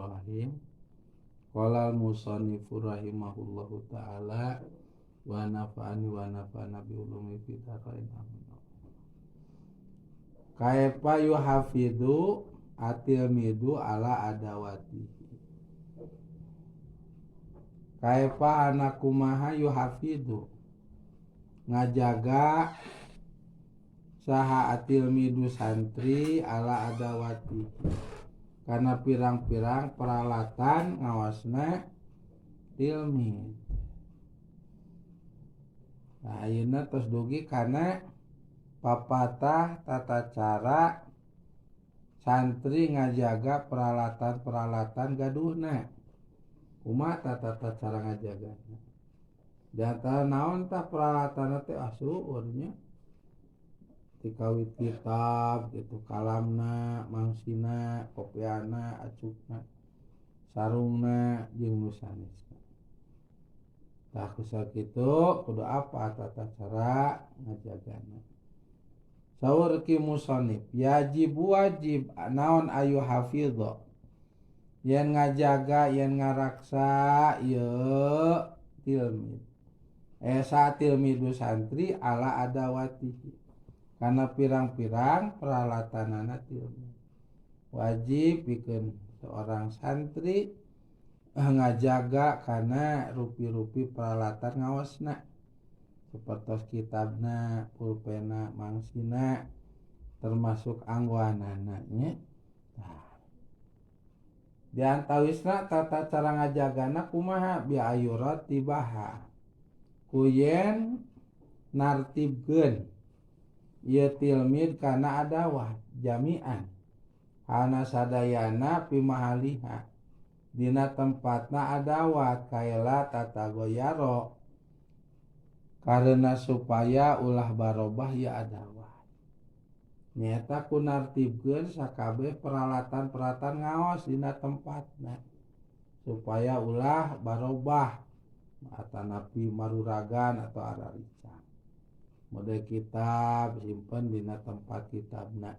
Bismillahirrahmanirrahim. Qala al-musannifu rahimahullahu taala wa nafa'ani wa nafa'ana bi ulumi fid dharain, amin. Kaifa yuhafidu atilmidu ala adawatihi? Kaifa anak kumaha yuhafidu ngajaga saha atilmidu santri ala adawatihi karena pirang-pirang peralatan ngawasna tilmid? Nah, ayeuna tos dugi kana papatah tata cara santri ngajaga peralatan-peralatan gaduhna. Kumaha tata cara ngajagana? Di antara naon tah peralatan teh? Asuh nya tikawit kitab gitu, kalamna, mangsina, kopiana, acukna, sarungna, jeung nu sanesna. Tah, ku sakitu kudu apa tata cara ngajagana? Saur ki musonif, yajib wajib naon ayu hafidho yen ngajaga, yen ngaraksa ieu tilmid saat tilmidu santri ala adawatihi karena pirang-pirang peralatanana tilmid. Wajib bikin seorang santri ngajaga karena rupi-rupi peralatan ngawasna, seperti kitabna, pulpena, mangsina, termasuk anggoanana nya. Nah, di antawisna tata cara ngajagana kumaha? Bi ayurattibaha, ku yen nartibkeun ieu tilmid kana adawat jami'an hana sadayana fi mahaliha dina tempatna adawat kaila tatagoyaro karena supaya ulah barobah ya adawat. Nyata ku nartibkeun sakabeh peralatan-peralatan ngaos dina tempatna supaya ulah barobah atanapi maruragan atau ararica. Mode kitab simpen dina tempat kitabna,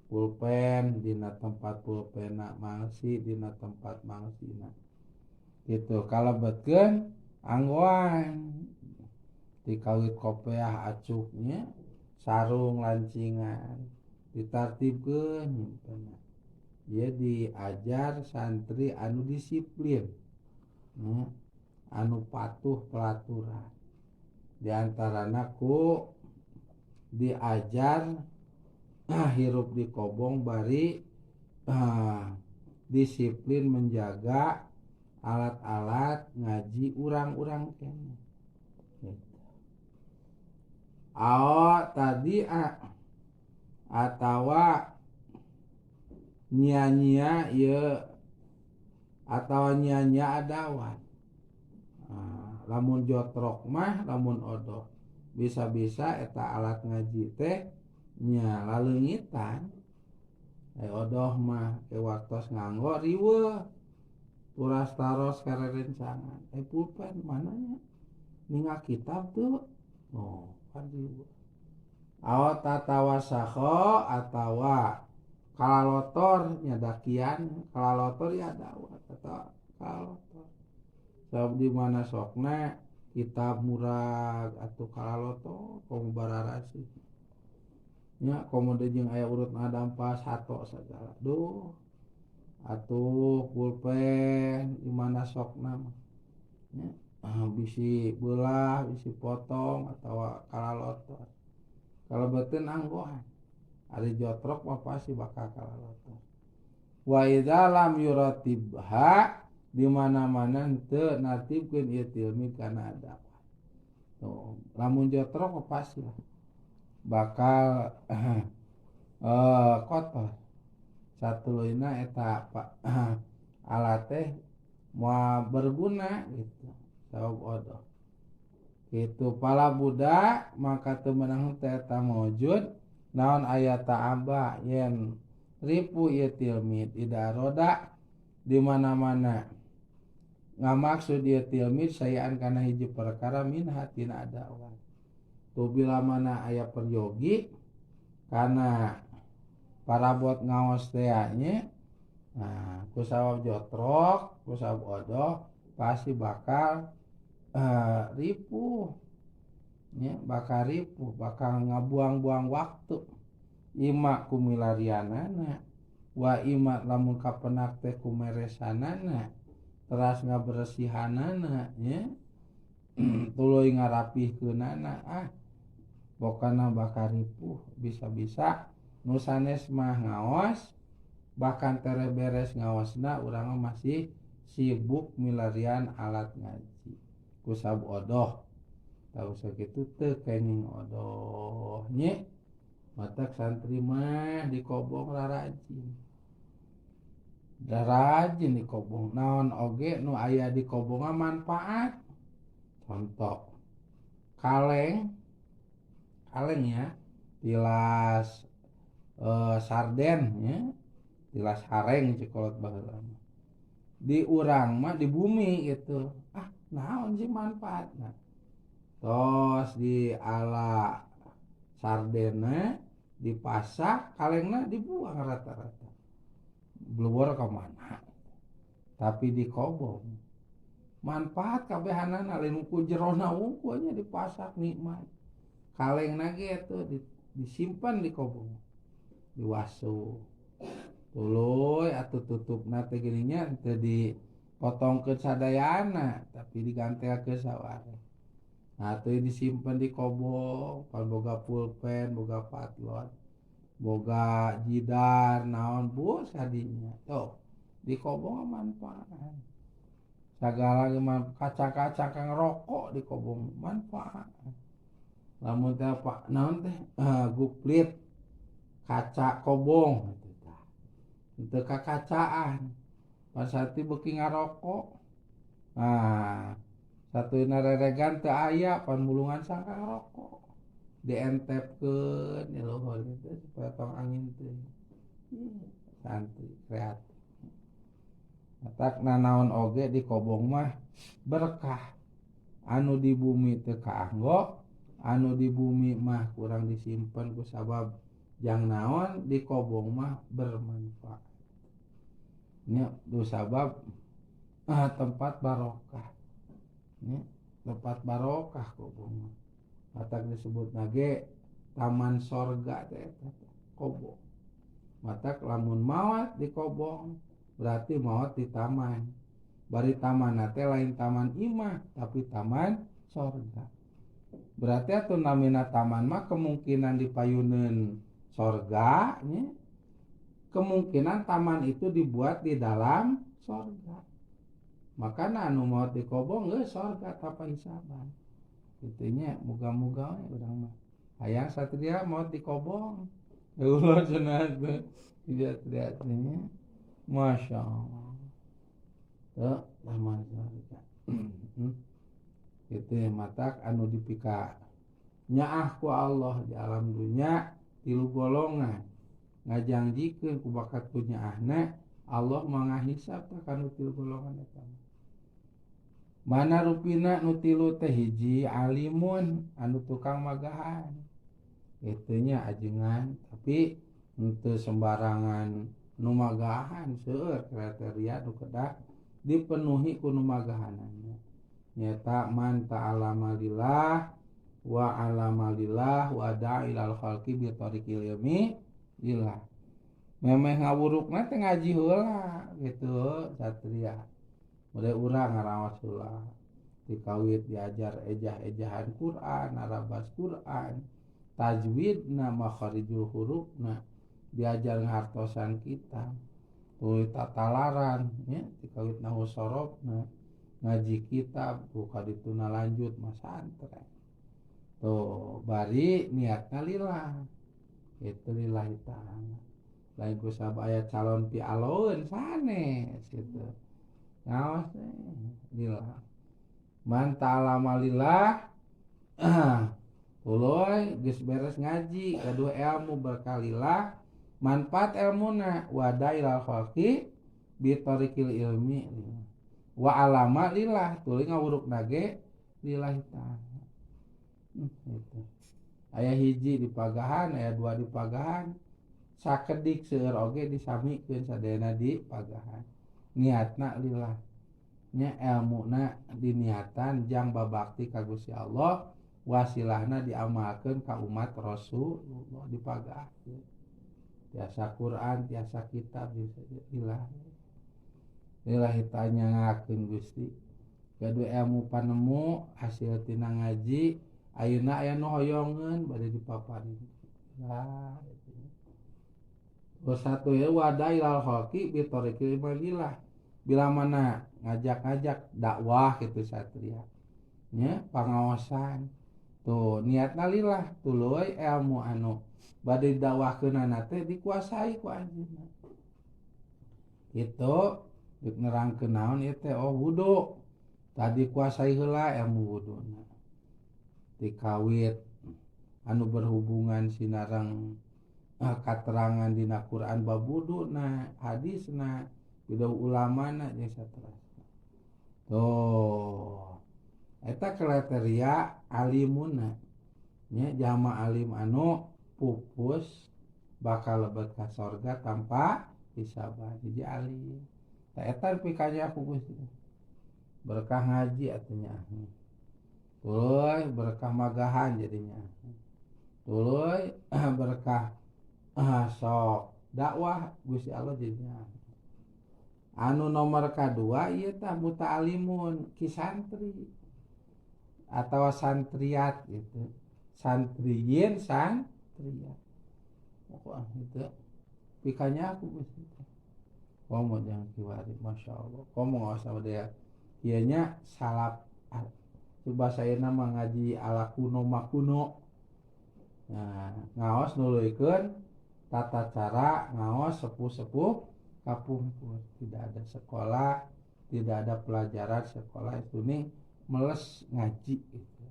pulpen dina tempat pulpena, mangsi dina tempat mangsina gitu. Kalebetkeun anggoan dikawit kopeah, acuknya, sarung, lancingan ditartibkeun nyimpenna. Ieu diajar santri anu disiplin, anu patuh peraturan, diantarana ku diajar hirup di kobong bari disiplin menjaga alat-alat ngaji urang-urang keneh gitu. Ao tadi atawa nyia-nyia ieu atawa nyia-nyia adawat. Nah, lamun jotrok mah, lamun odoh bisa-bisa eta alat ngaji teh nya laleungitan. Odoh mah ke waktos nganggo riweuh, turas taros karerencangan. Pulpen mananya, ningal kitab tuh, oh kan riweuh. Aw tatawasakho atawa kalalotor nyadakian, kalalotor ya dawat atau kalalotor. Sebab di mana sokna kitab murag atau kalalotor komo bararasih nya, komo deui jeung aya urut ngadampas hato sagala. Duh atuh, pulpen di mana sokna mah nya bisi beulah, bisi potong atawa kalalotor. Kalebeteun anggohan, ari jotrok mah pasti bakal kalalotor. Wa idza lam yuratibha, di mana-mana teu nartibkeun ieu tilmi kana adawat. Tuh, lamun jotrok mah pasti lah bakal kotor. Satuluyna eta alat teh moal berguna gitu sabab odoh gitu. Fala budda, maka teu meunang teh eta maujud naon aya ta'aba yen ripu ieu tilmid ida roda di mana-mana ngamaksud ieu tilmid sayaan kana hiji perkara minha tina adawat. Tuh, bila mana aya peryogi kana parabot ngaos teh nya. Nah, ku sabab jotrok, ku sabab odoh pasti bakal ripuh nya, bakal ripuh, bakal ngabuang-buang waktu. Ima ku milarianana, wa ima lamun kapenak teh ku meresanana, teras ngaberesihanana nya, tuluy ngarapihkeunana, ah pokona bakal ripuh. Bisa-bisa nu sanes mah ngaos, bahkan tereh beres ngaosna urang mah masih sibuk milarian alat ngaji ku sabab odoh. Tahu sakitu teu kenging odoh nya. Matak santri mah dikobong rarajin, rarajin dikobong. Naon oge nu aya di kobong mah manfaat. Contoh kaleng, kaleng ya, tilas sarden ya, tilas hareng cekolot baheula mah. Di urang mah di bumi gitu, ah naon sih manfaatna. Tos di ala sardena dipasak, kalengna dibuang rata-rata, bluwor ka mana. Tapi di kobong manfaat kabehanana, lain ku jerona wungkul nya dipasak nikmat. Kalengna ge atuh disimpan di kobong, diwasuh tuluy atuh tutupna teh geuning nya teu dipotongkeun sadayana tapi digantelkeun saware. Nah atuh disimpan di kobong, pan boga pulpen, boga patlon, boga jidar naon bus kadinya. Tuh di kobong manfaat. Sagala ge kaca-kaca kang rokok di kobong manfaat. Lamun teh apa naon teh guplit kaca kobong gitu tah. Teu kakacaan. Pasati beuki ngarokok. Nah, satuna reregan teu aya pan mulungan sangkang rokok. Dientepkeun di luhur gitu supaya tong angin teh. Santri kreatif. Matak nanaon oge di kobong mah berkah. Anu di bumi teu kaanggo, anu di bumi mah kurang disimpen ku sabab jang naon di kobong mah bermanfaat. Nya du sabab tempat barokah. Nya tempat barokah kobong mah. Matak disebut nage taman sorga teh eta kobong. Matak lamun maot di kobong berarti maot di taman. Bari taman teh lain taman imah tapi taman sorga. Berarti atuh namina taman mah kemungkinan dipayuneun sorga nya. Kemungkinan taman itu dibuat di dalam sorga. Makana anu maot di kobong geus sorga tanpa hisaban. Kitu nya muga-muga we urang mah. Hayang satria maot di kobong. Eueuh cenah teh. Satria teh nya. Masya Allah. Tuh taman sorga. Kitu matak anu dipika nyaah ku Allah di alam dunya tilu golongan. Ngajangjikeun ku bakat ku nyaahna Allah mangahisab tah kanu tilu golongan eta. Mana rupina nu tilu teh hiji alimun anu tukang magahan. Kitu nya ajengan tapi henteu sembarangan nu magahan seueur kriteria nu kedah dipenuhi ku nu magahanana. Nyata man ta'alama lillah wa 'alama lillah wa da'a ilal khalqi bi tariqil ilmi lillah. Memeh ngawurukna teh ngaji heula gitu satria. Mulai urang ngaraos heula. Dikawit diajar ejah-ejahan Quran, narabas Quran, tajwidna, makharijul hurufna, diajar ngartosan kitab, tuluy tatalaran nya, dikawit nahu sorobna, ngaji kitab, buka dituna lanjut masantren. Tuh bari niatna lillah. Itu lillahi ta'ala. Lain ku sabab aya calon pialoeun sanes gitu. Ngaos teh lillah. Man ta'alama lillah tuluy geus beres ngaji gaduh ilmu berkalillah manfaat ilmuna wa dailal khalqi bi tariqil ilmi wa alama lillah tuluy ngawurukna ge lillahi ta'ala. Gitu. Aya hiji di pagahan, aya dua di pagahan. Sakedik seueur oge disamikeun sadayana di pagahan. Niatna lillah nya elmuna diniatan jang babakti ka Gusti Allah, wasilahna diamalkeun ka umat Rasulullah dipagahkeun. Tiasa Quran, tiasa kitab lillah. Lillahi tanyangakeun Gusti. Gaduh ilmu panemu hasil tina ngaji ayeuna aya nu hoyongeun bade dipaparin. Lah satu ya wadah ilal khalqi bi tariqil imanillah. Bila mana ngajak-ngajak dakwah gitu satria nya pangaosan tuh niatna lillah tuluy ilmu anu bade dakwahkeunana teh dikuasai ku anjeunna. Kitu deuk nerangkeun naon ieu teh oh wudu. Tadi kuasai heula ilmu wuduna. Dikawit anu berhubungan sinareng katerangan dina Quran bab wuduna, hadisna, pidauh ulamana jeung saterasna. Tuh eta kriteria alimuna nya jalma alim anu pupus bakal lebet ka sorga tanpa hisab hiji alim. Tah eta pikanya ku Gusti. Berkah ngaji atuh nya. Tuluy berkah magahan jadinya. Tuluy berkah sok dakwah Gusti Allah jadinya. Anu nomor kadua ieu tah muta'alimun ki santri atawa santriat gitu. Santriyin santriat. Pokoknya gitu. Pikanya aku Gusti teh. Komo jangan kiwari, Masya Allah. Komo ngawas sama dia. Ieu nya salaf coba saya nama ngaji ala kuno makuno. Nah, ngaos nuluykeun tata cara ngaos sepuh-sepuh kapungkur. Tidak ada sekolah, tidak ada pelajaran sekolah itu nih meles ngaji gitu.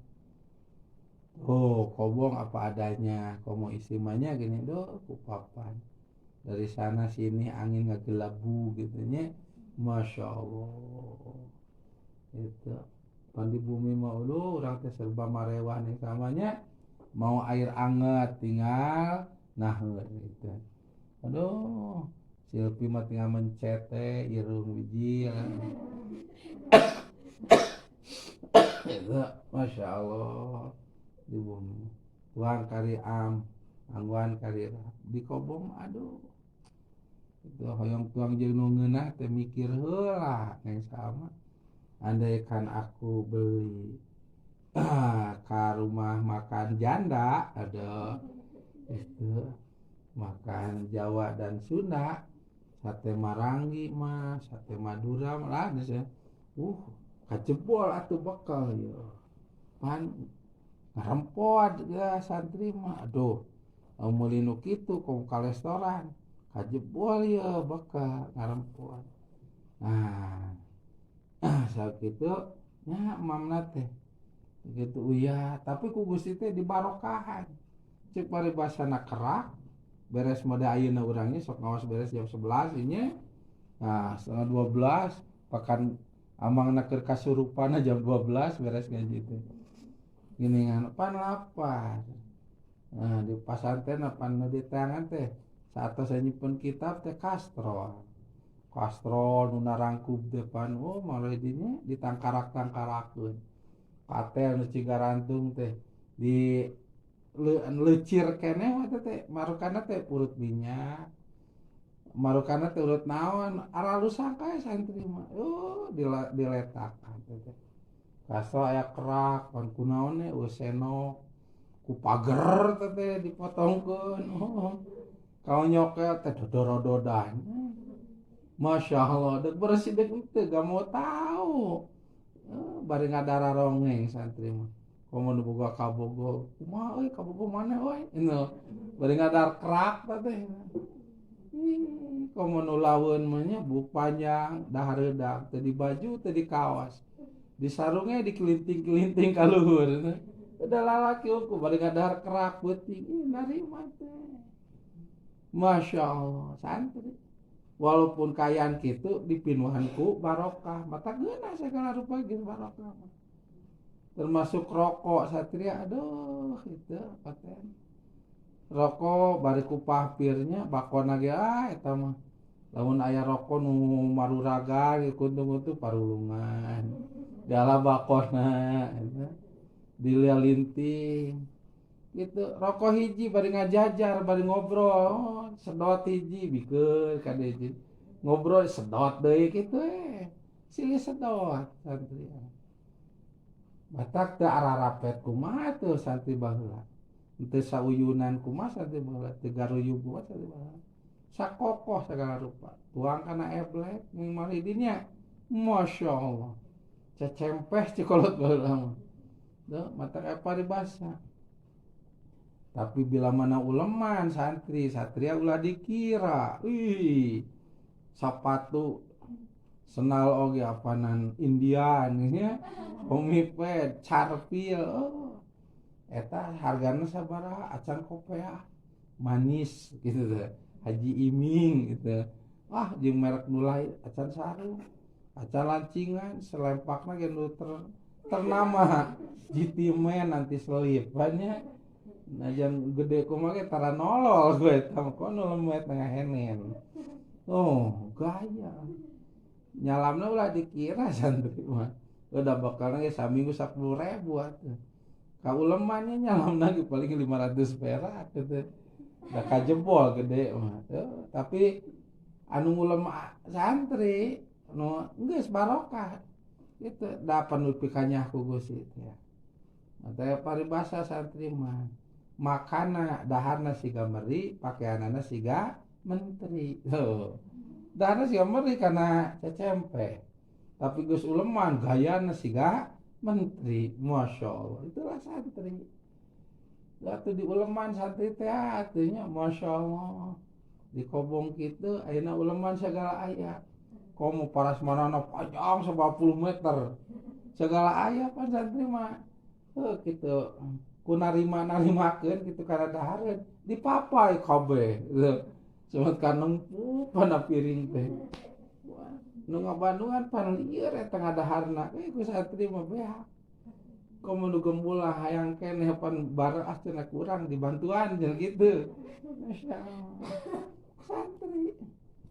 Oh, kobong apa adanya, komo isimanya gini doh kupapan. Dari sana sini angin ngagelabu gitu nya. Masya Allah. Itu pan di bumi mah uluh urang teh serba marewah nih samanya. Mau air anget tinggal naheur gitu. Aduh, Silpi mah tinggal mencet teh irung biji. Itu Masya Allah di bumi. Tuang kari am, angguan kari rap. Di kobong aduh. Itu hoyong tuang jeung nu ngeunah teh mikir heula neng sama. Andaikan aku beli ka rumah makan janda ada itu makan Jawa dan Sunda, sate Maranggi mah, sate Madura lah geus kajebol atuh bekal ieu. Pan ngarempot ya santri mah aduh meuli nu kitu komo ka restoran kajebol ieu bekal ngarempot. Nah, sakitu nya mamna teh gitu uya tapi ku Gusti teh dibarokahan. Cek paribasana kerak beres mode ayeuna urangnya sok ngawas beres jam 11 inya. Nah, 11:30 pakan amangna keur kasurupana jam 12 beres ngaji teh. Geuningan pan lapar. Nah, di pasantren pan nu diteangan teh saatos nyimpen kitab teh kastrol. Kastrol nu narangkub teh pan oh malah dinya ditangkarak-tangkarakeun. Katel nu cigarantung teh di lecir keneh mah teh marukana teh urut minyak. Marukana teh urut naon aralusang kae santri mah. Oh diletakan teh. Kastrol aya kerak pan kunaon we eueuh senok ku pager teh dipotongkeun. Oh. Kaonyokel teh dodorododan. Masya Allah, dek bersih dek teu gak mau tahu. Bari ngadara rongeng santri mah. Komo nu boga kabogo, kumaha euy kabogo maneh euy? Bari ngadar kerak teh. Komo nu laweun mah nya buk panjang, dahareudang, teu di baju, teu di kaos. Di sarungnya dikelinting-kelinting ka luhur. Udah lalaki unggul bari ngadar kerak beuting, ih narima teh. Masya Allah, santri. Walaupun kayaan kitu dipinuhan ku barokah, mata geunah segala rupa geus barokah mah. Termasuk rokok satria, aduh itu paten. Rokok bari ku pahpirnya bakona ge ah eta mah. Lamun aya rokok nu maruraga kuntung-kuntung parulungan. Diala bakona eta. Dilialinting. Gitu rokok hiji bari ngajajar bari ngobrol, oh, sedot hiji bikeun ka hiji. Ngobrol sedot deui kitu we. Silih sedot santri. Batak teu ararapet kumaha tuh santri baheula. Teu sauyunan kumaha santri baheula, teu garuyub kumaha santri baheula. Sakokoh segala rupa. Tuang kana eblek mari dinya. Masya Allah. Cecempeh cikolot baheula mah. Teu matak aya paribasa. Tapi bila mana uleman santri, satria ulah dikira. Ih, sapatu senal oge apanan Indian nya, homiped, carpil, oh. Eta hargana sabaraha acan kopea manis gitu teh. Haji Iming gitu. Wah, jeung merek nu lain acan sarung, acan lancingan, selempakna ge nu ternama GT Man anti selip banyak. Najan gede kumaha ge tara nolol gue eta mah kono lemet ngahenen. Oh, gaya. Nyalamna ulah dikira santri mah. Udah bakalna ge saminggu 10.000 atuh. Ka ulemannya nyalamna ge paling 500 perak gitu. Da kajebol gede mah. Tuh, tapi anu ngulem santri nu geus barokah gitu da panupikanya ku Gusti teh. Mata paribasa santri mah makana daharna siga meri, pakaianana siga menteri. Tuh. Daharna siga meri kana cecempe. Tapi geus uleman gayana siga menteri. Masya Allah, itulah santri. Waktu di uleman santri teh atuh nya Masya Allah. Di kobong kitu ayeuna uleman segala aya. Komo parasmanana panjang 90 meter. Segala aya pan santri mah. Heuh kitu. Ku narima-narimakeun kitu kana dahareun dipapai kabeh. Semet kanempuh pana piring teh. Nu ngabandungan pan lieur eta ngadaharna. Ku santri mah beak. Komo nu gembulah hayang keneh pan bara ah cenah kurang dibantuan cenah kitu. Masya Allah. Santri.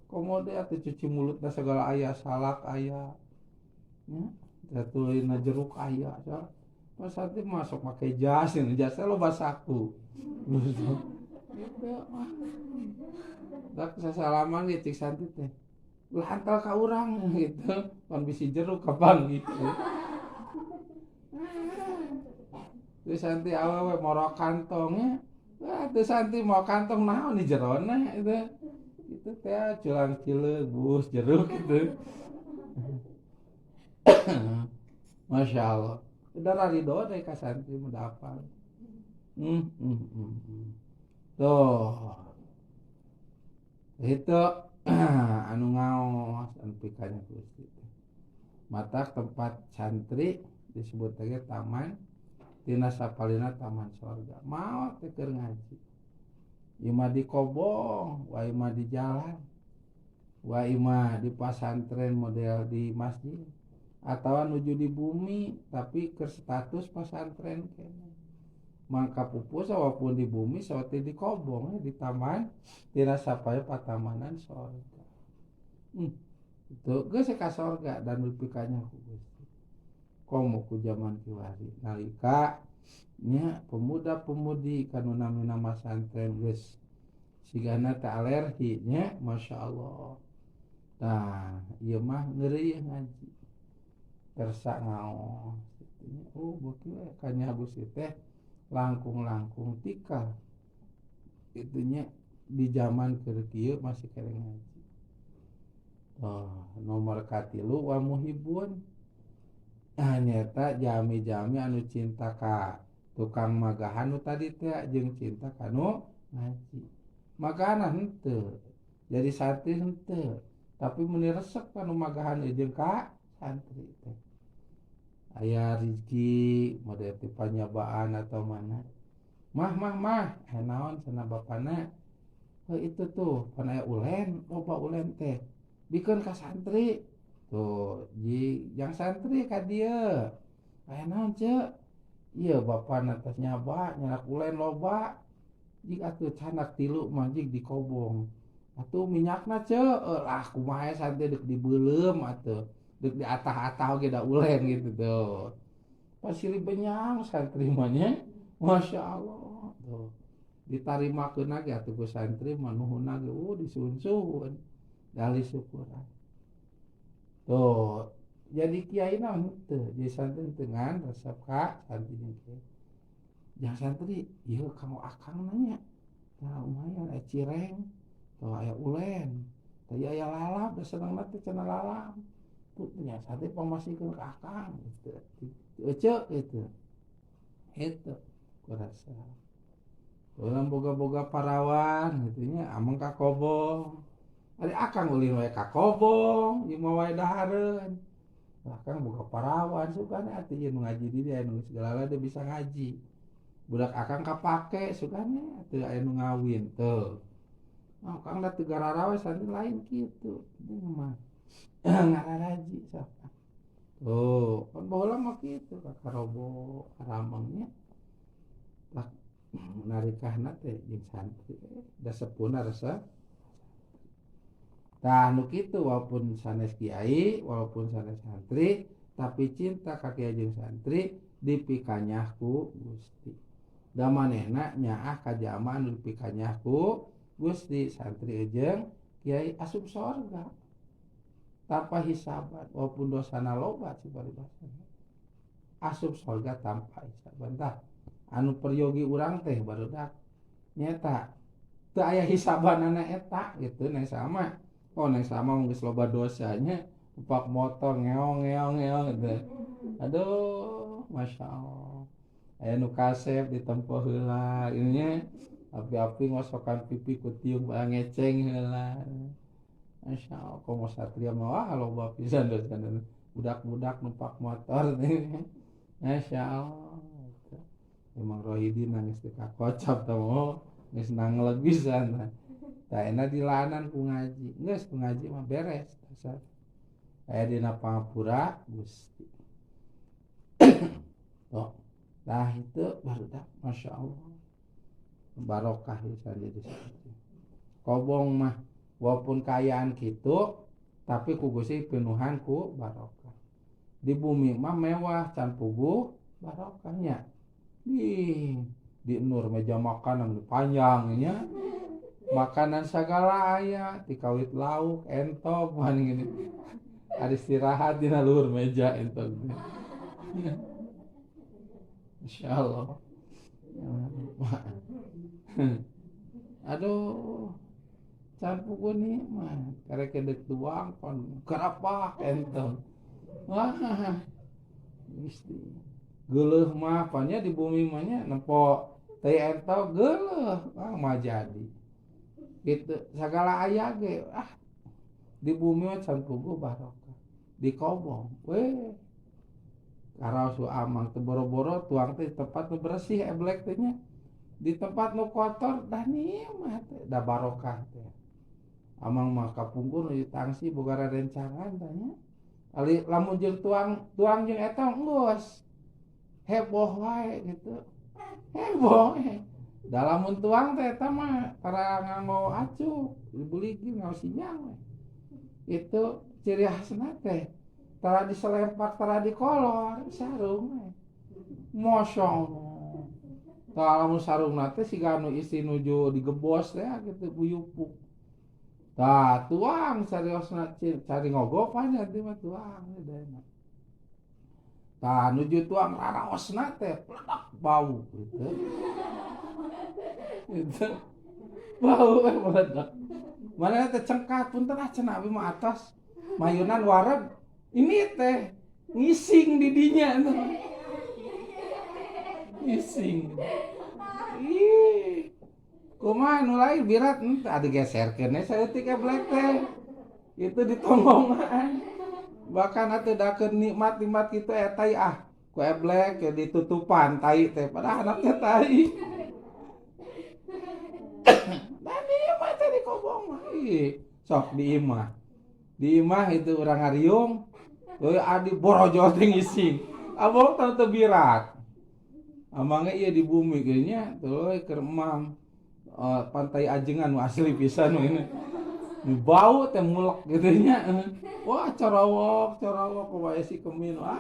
Komo deui atuh cuci mulutna segala aya, salak aya. Nya, satuluyna jeruk aya. Pas santri masuk make jas, ini jasnya loba saku. Gitu mah. Dak sasalaman ge cik santri teh. Ulah antal ka urang gitu, pan bisi jeruk kapan gitu. Teu santri awewe moro kantongnya. Wah, teu santri mau kantong naon di jerona itu. Itu teh culang cileung bus jeruk gitu. Masya Allah. Udah ridho deh ka santri mah dapal. Tuh. Itu anu ngaos anu pikanya Gusti. Matak tempat santri disebut lagi taman tina sapalina taman sorga. Maot teh keur ngaji. Ieu mah di kobong, wa ieu mah di jalan, wa ieu mah di pasantren model di masjid. Atawa nuju di bumi tapi keur status pasantren keneh. Mangka pupus walaupun di bumi saeutik di kobong di taman tina sapaya patamanan sorga. Itu geus ka sorga dan dipikanya ku Gusti. Komo ku zaman kiwari nalika nya pemuda-pemudi kanu namina masantren geus sigana teh alergi nya Masya Allah. Tah ieu mah ngeureuyeuh ngaji. Kersa ngaos gitu nya. Oh beuki we kanya Gusti teh langkung-langkung tikal itunya di zaman keur kieu masih kere ngaji. Oh, nomor katilu wa muhibun. Ah nyata jami-jami anu cinta ka tukang magahan nu tadi teh jeung cinta kanu ngaji. Magahan henteu. Jadi santri henteu, tapi meuni resep kanu magahan jeung ka santri teh. Aya rezeki model ti panyabaan atau mana. Mah mah mah, naon cenah bapana. Heuh itu tuh pan aya ulen, loba ulen teh. Bikeun ka santri. Tuh, ji jang santri ka dieu. Aya naon ceu? Ieu bapana tos nyaba nyanak ulen loba. Jig atuh canak tilu mah jig dikobong. Atuh minyakna ceu lah kumaha santri deuk dibeuleum atuh. Deuk diatah-atah oge da ulen gitu tuh. Pasili benyang santri mah nya. Masya Allah tuh. Ditarimakeun ge atuh ku santri mah nuhunna ge disuhun-suhun. Dalih syukuran. Tuh, jadi kiai na henteu, jadi santri teu ngan resep ka santri jeung kiai. Jang santri ieu kanggo akang nanya. Tah lumayan aya cireng, tah aya ulen, tah ieu aya lalap, da senengna teh cenah lalap. Tuh nya santri pamasikeun ka akang gitu. Ece gitu. Itu kurasa. Urang boga-boga parawan gitu nya ameng ka kobong. Ari akang ulin wae ka kobong, ieu mah wae dahareun. Akang boga parawan sugana atuh ieu nu ngaji di dieu anu segala dia bisa ngaji. Budak akang kapake sugana atuh aya nu ngawin tuh. Oh, akang da teu gararawe santri lain kitu. Ieu mah ngararaji sok. Tuh, kan baheula mah kitu ka karobo karamengnya. Tah narikahna teh jeung santri da sepuhna resep. Tah nu kitu walaupun sanes kiai, walaupun sanes santri, tapi cinta ka kiai jeung santri dipikanyah ku Gusti. Da manehna nyaah ka jalma anu dipikanyah ku Gusti, santri jeung kiai asup sorga. Tanpa hisaban, walaupun dosana loba sih paribasana. Asup sorga tanpa hisaban. Tah anu peryogi urang teh barudak nyata teu aya hisabanana eta gitu neng sama. Oh neng sama geus loba dosanya, numpak motor ngeong ngeong ngeong gitu. Aduh, masya Allah. Aya nu kasep ditempo heula ieu nya. Api-api ngosokan pipi ku tiung bae ngeceng heula. Masya Allah, komo satria mah wah loba pisan dosana. Budak-budak numpak motor teh. Masya Allah. Emang Rohidin nangis teh kakocap tah mah geus nangleg pisan. Tah enak dilanan ku ngaji. Geus ku ngaji mah beres dasar. Aya dina pangapura Gusti. Tuh. Tah itu barudak Masya Allah. Barokah pisan jadi santri. Kobong mah walaupun kaayaan kitu tapi ku Gusti pinuhan ku barokah. Di bumi mah mewah can puguh barokahnya. Di nur meja makanan panjang nya. Makanan sagala aya, tikawit lauk, entog, maning ini. Ada istirahat dina luhur meja entog. Insyaallah. Aduh, can puguh nikmat. Karek kedek tuang pan kerapak entog. Wah, Gusti. Geuleuh mah panya di bumi mah nya nempo teh entog geuleuh, ah mah jadi. Gitu sagala aya ge ah di bumi mah can puguh barokah. Di kobong we karaos amang teu boro-boro tuang teh tempat nu bersih eblek teh nya. Di tempat nu kotor dah nikmat teh da barokah teh. Amang mah kapungkur nu tangsi boga rencangan tah nya. Ali lamun jeung tuang tuang jeung eta geus heboh wae gitu. Heboh. Da lamun tuang teh eta mah tara nganggo acuk, dibeli nganggo sinyal we. Itu ciri khasna teh. Tara diselempak, tara dikolor, sarung we. Masya Allah. Tah lamun sarungna teh siga anu istri nuju digebos teh gitu guyupuk. Tah tuang sariosna cari ngogopan nanti mah tuang we. Tah nuju tuang raraosna teh pledak bau gitu. Gitu. Bau we meledak. Mana teh cengkat punten ah cenah abi mah atas mayunan wareg ini teh ngising di dinya tuh. Ngising. Ih. Kumaha nu lain birat henteu atuh geserkeun we saeutik eblek teh. Itu ditonggongan. Bahkan atuh dakeun nikmat-nikmat kitu eta tai ah ku eblek ya ditutupan tai teh padahal anaknya tai. Tadi mah teh di kobong mah. Ih, sok di imah. Di imah itu urang ngariung, euy adi borojol teh ngising. Abong teu teu birat. Amangnya ieu di bumi kayaknya tuluy keur emam. Pantai Ajengan asli pisan ini. Bau teh mulek gitu nya. Wah corowok corowok wae si kemin. Wah.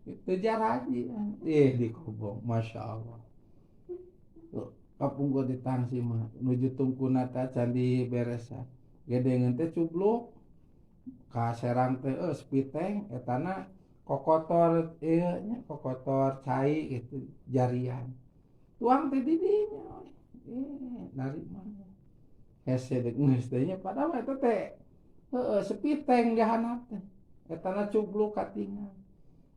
Itu jaraji di Kobong, Masya Allah. Kapungkur di Tangsi mah nuju tungkuna teh can diberesan. Gedengeun teh cubluk ka Serang teh spiteng etana kokotor ieu nya kokotor cai gitu jarian. Tuang teh di dinya. Narima. Hese deuk geus teh nya padahal eta teh heueuh spiteng di handap teh. Etana cubluk katingal.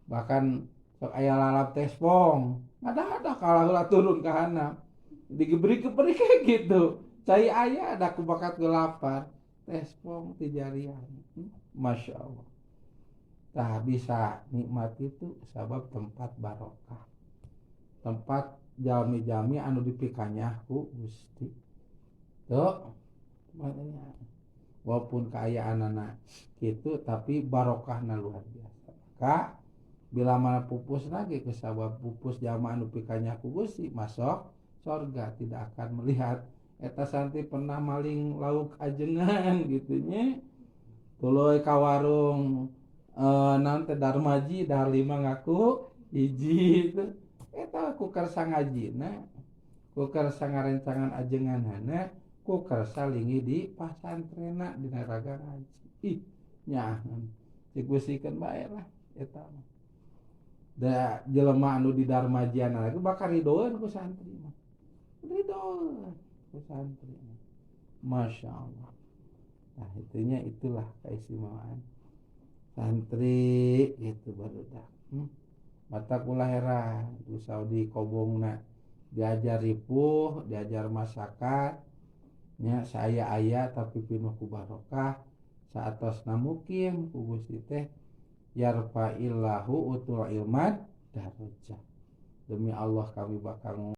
Bahkan sok aya lalap tespong. Ngadadak kalah heula turun ka handap. Digebrik-gebrik kayak gitu. Cai aya ada ku bakat gelapar. Tespong ti jarian. Masya Allah. Tah bisa nikmat itu sabab tempat barokah. Tempat jalmi-jalmi anu dipikanyah ku Gusti. Tuh. Makanya walaupun kaayaanana kitu tapi barokahna luar biasa. Maka bila mana pupus lagi kusabab pupus jalma anu pikanyah ku Gusti masuk surga tidak akan melihat eta santri pernah maling lauk ajengan gitu nya. Tuluy ka warung naon teh Darmaji dahar lima ngaku hiji itu eta ku kersa ngajina ku kersa ngarencangan ajenganana ku kersa linggih di pasantrena dina raga ngaji. Ih nyaahan digusikeun bae lah eta mah. Da jelema anu di Darmajiana lagi bakal ridoeun ku santri mah. Ridoeun ku santri mah. Masya Allah. Nah itunya itulah keistimewaan santri gitu barudak. Mata kula heran di Saudi Kobongna diajar ripuh, diajar masakan nya saya aya tapi pinuh ku barokah saatosna mukim ku Gusti teh yarfa'illahu utul ilman darajat. Demi Allah kami bakal